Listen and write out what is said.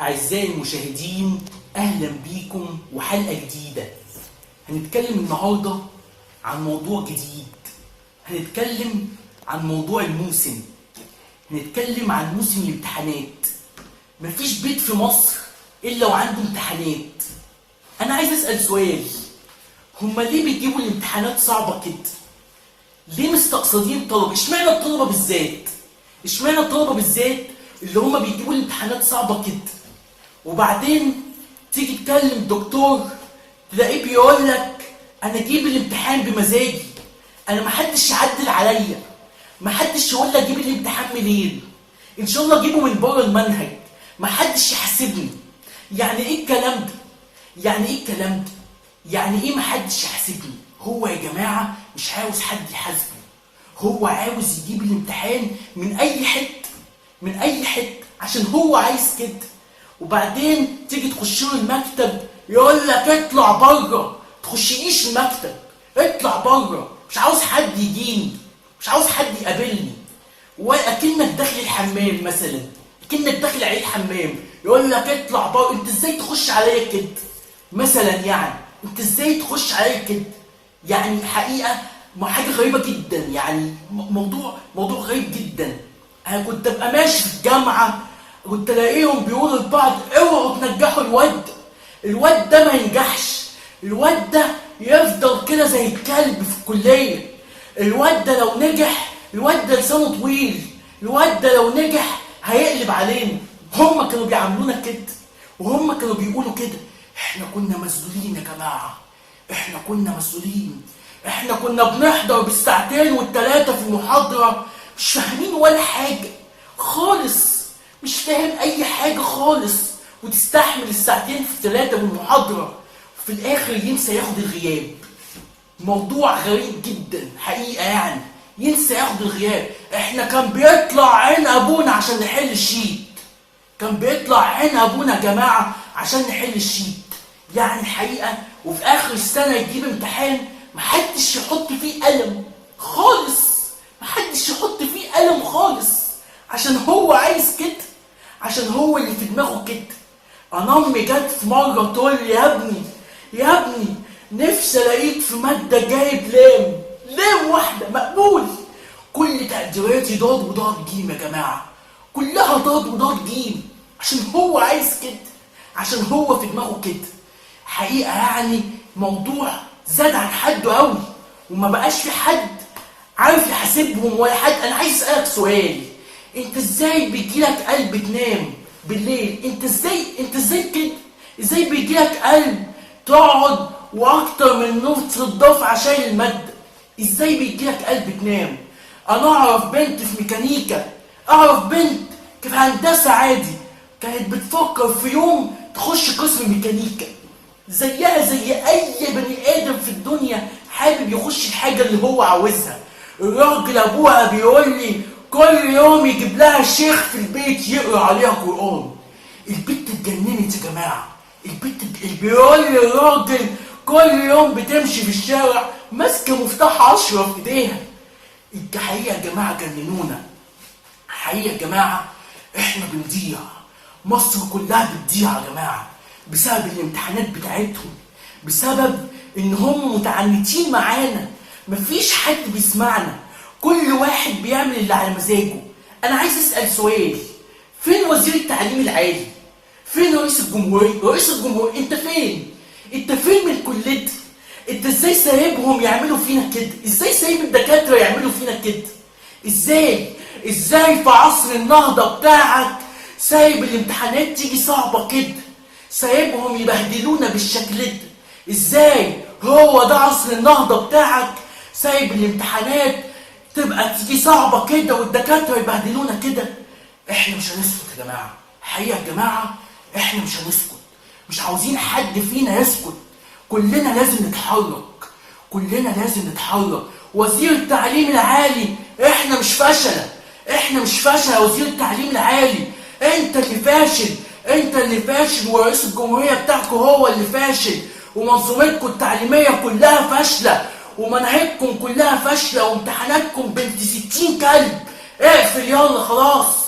أعزائي المشاهدين، أهلا بيكم وحلقة جديدة. هنتكلم النهاردة عن موضوع جديد، هنتكلم عن موضوع الموسم، هنتكلم عن موسم الامتحانات. مفيش بيت في مصر إلا وعنده امتحانات. أنا عايز أسأل سؤال، هما ليه بيجيبوا الامتحانات صعبة كده؟ ليه مستقصدين الطلبة؟ اشمعنى الطلبة بالذات؟ اشمعنى الطلبة بالذات اللي هما بيجيبوا الامتحانات صعبة كده؟ وبعدين تيجي تكلم دكتور تلاقيه بيقول لك انا اجيب الامتحان بمزاجي، انا محدش يعدل عليا، محدش يقول لي اجيب الامتحان منين، ان شاء الله اجيبه من بره المنهج، محدش يحاسبني. يعني ايه الكلام ده؟ يعني ايه الكلام ده؟ يعني ايه محدش يحاسبني؟ هو يا جماعة مش عاوز حد يحاسبه، هو عاوز يجيب الامتحان من اي حتة، من اي حتة، عشان هو عايز كده. وبعدين تيجي تخش له المكتب يقول لك اطلع بره، تخشليش المكتب، اطلع بره، مش عاوز حد يجيني، مش عاوز حد يقابلني. واكنك داخل الحمام مثلا، اكنك داخل عليه الحمام، يقول لك اطلع بره، انت ازاي تخش عليا كده مثلا؟ يعني انت ازاي تخش عليا كده؟ يعني حقيقة حاجة غريبة جدا، يعني موضوع غريب جدا. انا كنت ابقى ماشي في الجامعة كنت الاقيهم بيقولوا لبعض اوعوا تنجحوا الواد، الواد ده ما ينجحش، الواد ده يفضل كده زي الكلب في الكلية، الواد ده لو نجح، الواد ده لسانه طويل، الواد ده لو نجح هيقلب علينا. هم كانوا بيعاملونا كده، وهم كانوا بيقولوا كده. احنا كنا مذلولين يا جماعة، احنا كنا مذلولين، احنا كنا بنحضر بالساعتين والتلاتة في المحاضرة مش فاهمين ولا حاجة خالص، مش فاهم اي حاجة خالص، وتستحمل الساعتين في التلاتة والمحاضرة، وفي الاخر ينسى ياخد الغياب. موضوع غريب جدا حقيقة، يعني ينسى ياخد الغياب. احنا كان بيطلع عين ابونا عشان نحل ال sheet، كان بيطلع عين ابونا يا جماعة عشان نحل ال sheet، يعني الحقيقة. وفي اخر السنة يجيب امتحان محدش يحط فيه قلم خالص، محدش يحط فيه قلم خالص، عشان هو عايز كده، عشان هو اللي في دماغه كده. انا امي جت في مرة تقول لي يا ابني يا ابني نفسي الاقيك في مادة جايب لام، لام واحدة مقبول. كل تقديراتي ضاد وضاد جيم يا جماعة، كلها ضاد وضاد جيم، عشان هو عايز كده، عشان هو في دماغه كده. حقيقة يعني موضوع زاد عن حده قوي، وما بقاش في حد عارف يحاسبهم ولا حد. انا عايز اسالك سؤال، انت ازاي بيجيلك قلب تنام بالليل؟ انت ازاي، انت ازاي كده؟ ازاي بيجيلك قلب تقعد واكتر من نص الدفعة عشان المادة؟ ازاي بيجيلك قلب تنام؟ انا اعرف بنت في ميكانيكا، اعرف بنت في هندسة عادي، كانت بتفكر في يوم تخش قسم ميكانيكا، زيها زي اي بني ادم في الدنيا حابب يخش الحاجة اللي هو عاوزها. الراجل ابوها بيقول لي كل يوم يجيب لها شيخ في البيت يقرا عليها قران. البت اتجننت يا جماعة، البت بيقول لي الراجل كل يوم بتمشي في الشارع ماسكه مفتاح 10 في ايديها. الحقيقة يا جماعة جننونا، حقيقة يا جماعة احنا بنضيع، مصر كلها بتضيع يا جماعة بسبب الامتحانات بتاعتهم، بسبب ان هم متعنتين معانا، مفيش حد بيسمعنا، كل واحد بيعمل اللي على مزاجه. انا عايز اسال سؤال، فين وزير التعليم العالي؟ فين رئيس الجمهورية؟ رئيس الجمهورية انت فين؟ انت فين من كل ده؟ انت ازاي سايبهم يعملوا فينا كده؟ ازاي سايب الدكاترة يعملوا فينا كده؟ ازاي؟ ازاي في عصر النهضة بتاعك سايب الامتحانات تيجي صعبة كده؟ سايبهم يبهدلونا بالشكل ده؟ ازاي؟ هو ده عصر النهضة بتاعك؟ سايب الامتحانات تبقى تيجي صعبة كده والدكاترة يبهدلونا كده؟ احنا مش هنسكت يا جماعة، حقيقة يا جماعة احنا مش هنسكت، مش عاوزين حد فينا يسكت، كلنا لازم نتحرك، كلنا لازم نتحرك. وزير التعليم العالي احنا مش فشلة، احنا مش فشلة يا وزير التعليم العالي، انت اللي فاشل، انت اللي فاشل، ورئيس الجمهورية بتاعكم هو اللي فاشل، ومنظومتكم التعليمية كلها فاشلة، ومناهجكم كلها فاشلة، وامتحاناتكم بنت 60 كلب. اقفل يلا خلاص.